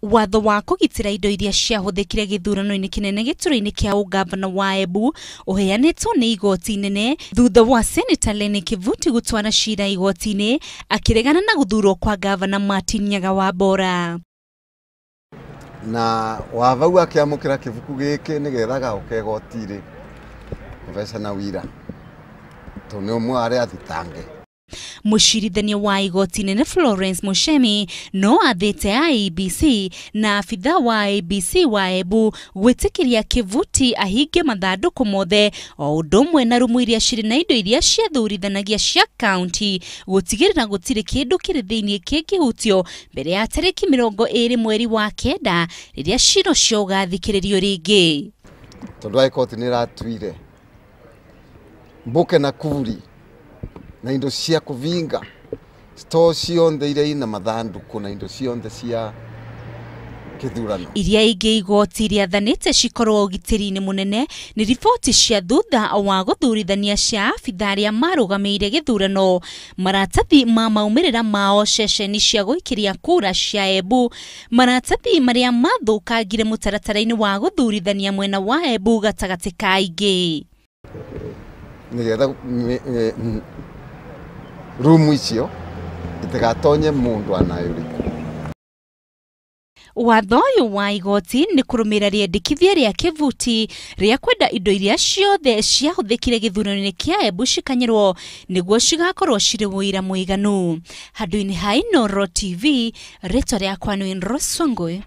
Watho wa kũgitĩra indo iria ciahũthĩkire gĩthurano-inĩ kĩnene gĩturwa-inĩ kĩa ũgavana wa Embu ũheanĩtwo nĩ igoti inene thutha wa Seneta Lenny Kivuti gũtwara cira igoti-inĩ akĩregana na gũthurwo kwa gavana Martin Nyaga wa Bora. Na wavau akĩamũkĩra kĩbuku gĩkĩ nĩgetha gaũke igoti-rĩ kũbecana wira tondũ nĩ ũmwe wa arĩa athitange. Mũcirithania wa igoti nene Florence Muchemi no athĩte IEBC na abitha wa IEBC wa Embu gwĩtĩkĩria Kivuti ahinge mathandũkũ mothe o ũndũ ũmwe na rumu iria cirĩ na indo iria ciathuurithanagia cia kaunti gũtigĩrĩra gũtirĩ kĩndũ kĩrĩ thĩinĩ kĩngĩhutio mbere ya tarĩki 20 mweri wa 9 rĩrĩa cira ũcio ũgathikĩrĩrio rĩngĩ. Tondũ High Court nĩ ĩratuire mbuke na kuri na indo cia kuvinga store cionthe iria ina mathandũkũ na indo cionthe cia kĩthurano. Iria ingĩ igoti rĩathanĩte cikorwo ũgitĩri-inĩ mũnene nĩ riboti cia thutha wa gũthurithania cia abitha arĩa marũgamĩire gĩthurano, maratathi ma maumĩrĩra mao ceceni cia gũikĩria kura cia Embu, maratathi marĩa mathũkangire mũtaratara-inĩ wa gũthurithania mwena wa Embu gatagatĩ ka ingĩ. Nĩgetha rumu icio itigatonye mundu ana ũrĩkũ. Watho ũyũ wa igoti nĩ kũrũmĩrĩra rĩendekithia rĩa Kivuti rĩa kwenda indo iria ciothe ciahũthĩkire gĩthurano-inĩ kĩa Embu cikanyĩrwo nĩguo cigakorwo cirĩ ũira mũiganu. Handũ-inĩ ha Inooro TV, rĩtwa rĩakwa nĩ Rose Wangui.